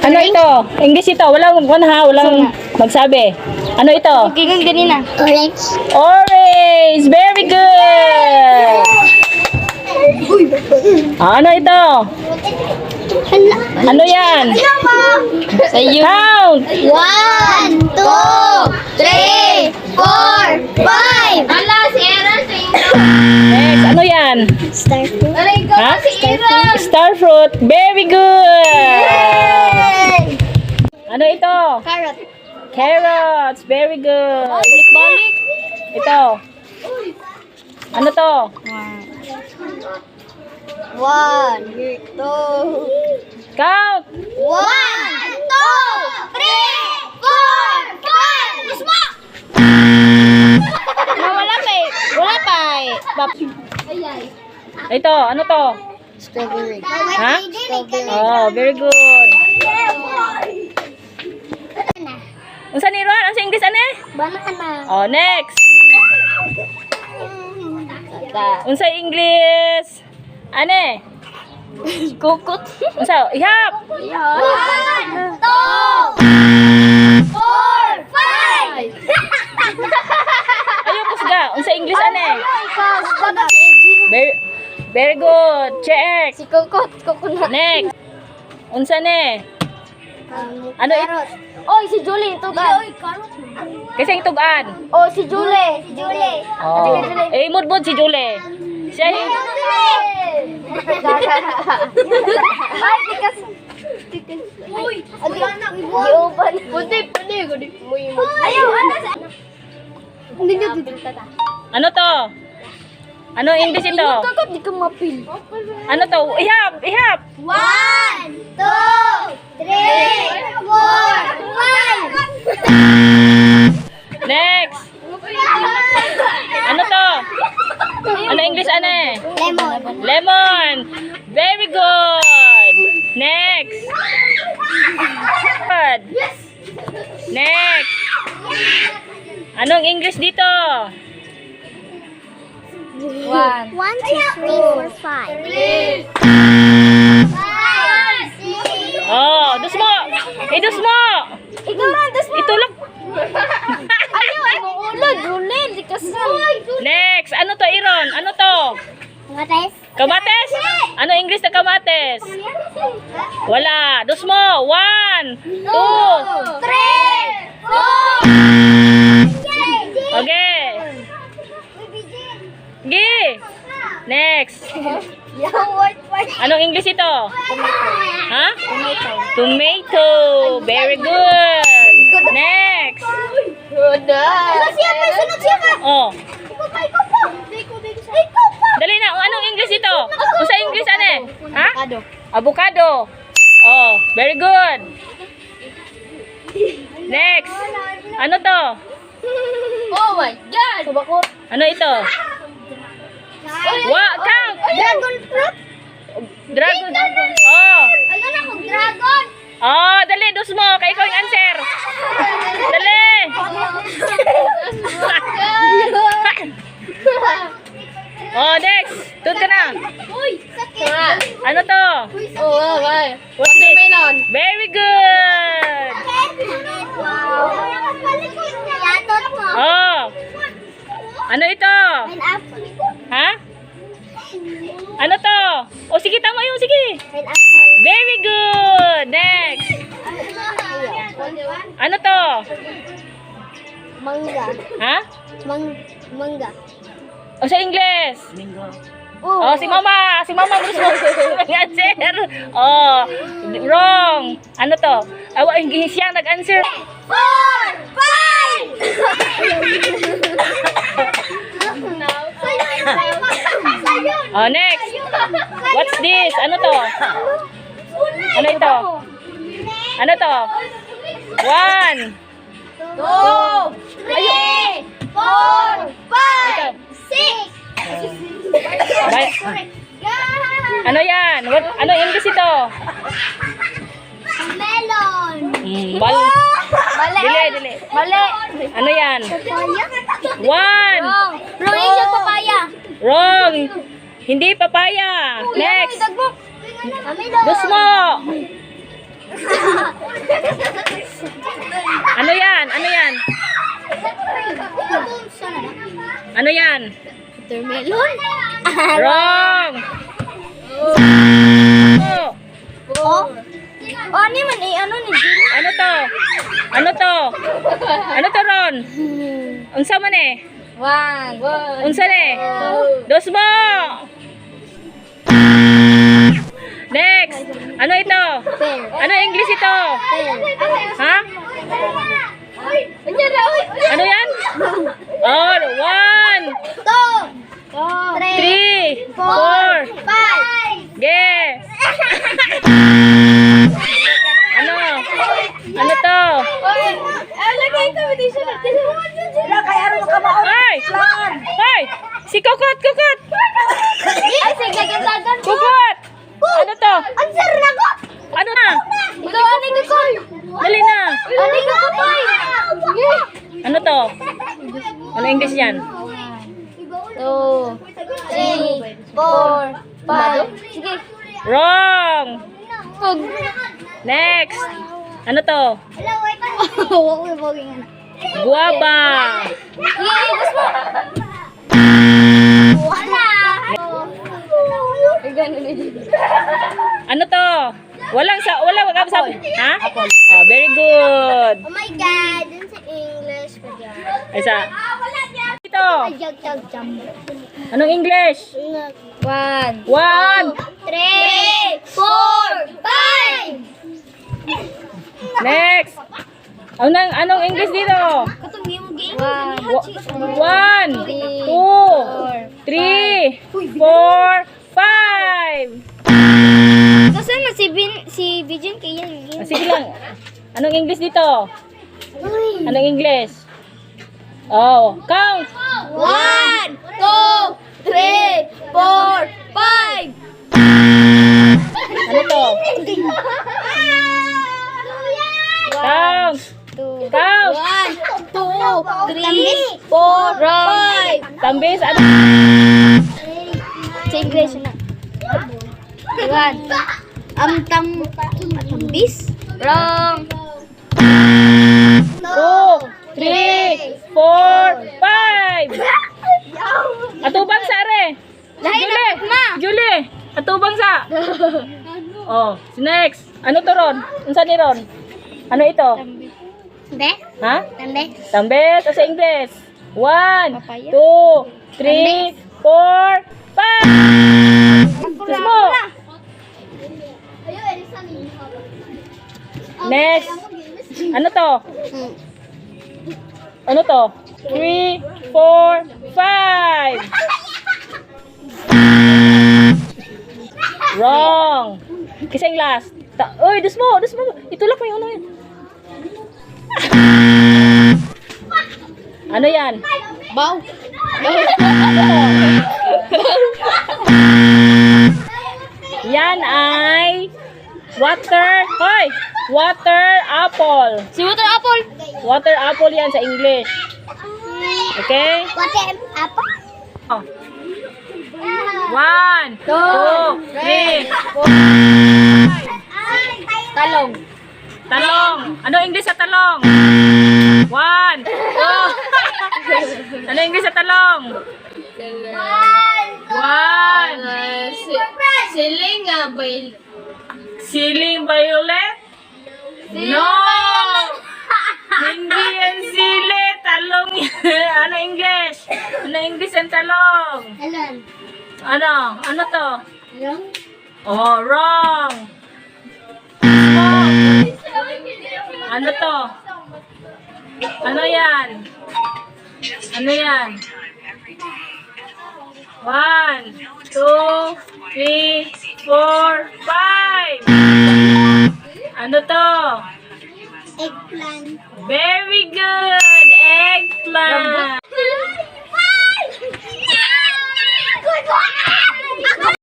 Ano ito? English ito. Walang, wala ha, walang magsabi. Ano ito? Gingon ganina. Orange. Orange! Very good! Ah, ano ito? Hala. Ano yan? Sa iyo. Count! One, two, three, four, five. Ala, si Aaron sa inyo. Next, ano yan? Star fruit. Aray ko, Ha? si Aaron. Star fruit. Very good! Ano ito? Carrot. Carrots. Very good. Balik, balik. Ito. Ano to? One, two. Count! One, two, three, four, five. Gusto Wala pa eh. Wala pa eh. Ito, ano to? Strawberry. Ha? Strawberry. Oh, very good. Unsa ni Ron? Unsa English ane? Banana. Oh, next. Unsa English? Ane? Kukot. Unsa? Ihap. One, two, four, five. Ayo kusga. Unsa English ane? Ikaw, si Ejin. Very very good. Check. Si Kukot. Coconut. Next. Unsa ne? Ano ito? Oy, si Julie. Tugan. Kasi yung tugan. Oh, si Julie. Si Julie. Oh. Eh, mudbud si Julie. Siya yung Ay, tikas. Uy, Giuban. Pwede, pwede. Ayaw, ano sa... Hindi nyo Ano to? Ano English ito? Kakot, di ka mapil. Ano to? Ihap, ihap. One, two, three, four, five. Next. Ano to? Ano English ano eh? Lemon. Lemon. Very good. Next. Good. Next. Anong English dito? One. One, two, three, four, five. Five, six. Oh, dus mo. Idus mo. Ikaw man, tas mo. Itulog. Ayaw, ay mo ulo, Julie. Di ka sa. Next. Ano to, Iron? Ano to? Mates. Kamates? Ano English na kamates? Wala. Dus mo. One, two. Three, four. Okay. Gi. Next. Anong English ito? Ha? Tomato. Very good. Next. Sunod siya pa, sunod siya pa. Oh. Ikaw pa, ikaw pa. Ikaw pa. Dali na. Anong English ito? Unsa English ane? Ha? Avocado. Oh, very good. Next. Ano to? Oh my God! Subakot. Ano ito? Wa, count. Dragon fruit. Dragon. Oh. Ayun ako, dragon. Oh, dali, dos mo. Kay ikaw yung answer. Dali. Oh, next. Doon ka na. Uy, sakit. Ano to? Oh, okay. What's this? Watermelon. Very good. Wow. Yatot mo. Oh. Ano ito? Pineapple. Ha? Ano to? O sige, tama yun. Sige. Pineapple. Very good. Next. Ano to? Mangga. Ha? Mangga. O sa English? Oh, si Mama. Si Mama gusto nag-answer. Oh, wrong. Ano to? Awa, hindi siya nag-answer. Four! Five! Sa'yo! Oh, next. What's this? Ano to? Ano ito? Ano to? One. Two, three, four, five, Ito. six. Bye. Ano yan? What, ano English ito? Melon. Bal. Mali. Dili, dili. Mali. Ano yan? Papaya? One. Wrong siya, papaya. Wrong. Hindi papaya. Next. Melon. Dos mo. Ano yan? Ano yan? Ano yan? Watermelon? Wrong! Oh, Oh? Oh, ano man eh? Ano ni Jim? Ano to? Ano to? Ano to, Ron? Unsa man eh? One. One. Unsa ni? Dos mo! Next! Ano ito? Pear. Ano English ito? Pear. Ha? Ano yan? Oh, one, Two. Three. three, four, Five. Yes! Ano? Ano to? Lagay ko, hindi siya. Ay! Ay! Si Kukot! Kukot! Ay, sige, dagan. Kukot! Ano to? Answer na ko! Ano na? Ikaw, ano ko? Dali na! Ano ko ko, Ano to? Ano English yan? Two, three, four, five. Sige. Wrong! Next! Ano to? Guava! Sige, gusto mo. Wala. Ano to? Walang sa wala wala sabi. Ha? Oh, very good. Oh my God, dun sa English pa dyan. Isa. Ito. Ay, jag, jag, jam. Anong English? One. One. Three, four, five! Next. Anong English dito? One. One, two, three, four, five. Kasi na si Bin, si Bijin kaya Ah, sige lang. Anong English dito? Anong English? Oh, count. One, two, three, four, five! Ano to? Count. Two. Count. One, two, three, four, five! Tambis. Ano? Sa English na. One. Tam, tambis? Wrong. Two, three, four, five. Atubang sa are. Lahi na ma. Julie, atubang sa. Oh, next. Ano to, Ron? Unsa ni Ron? Ano ito? Tambe? Ha? Tambe? Tambes o sa English? One, Papaya. two, three, four, five. Sus mo. Next. Ano to? Ano to? Three, four, five. Wrong. Kasi yung last. Uy, dus mo, dus mo. Itulak mo yung ano yun. Ano yan? Bow. Yan ay water, hoy, water apple. Si Water Apple. Water apple yan sa English. Okay? Water apple? Oh. One, two, three, four. Talong. Talong. Ano English sa talong? One, two. Ano English sa talong? One. Siling nga ba? Siling violet? No! Hindi yan sili. Talong yan. Ano English? Ano English ang talong? Alon. Ano? Ano to? Alon? Oh, wrong. Oh. Ano to? Ano yan? Ano yan? One, two, three, four, five. Ano to? Eggplant. Very good! Eggplant!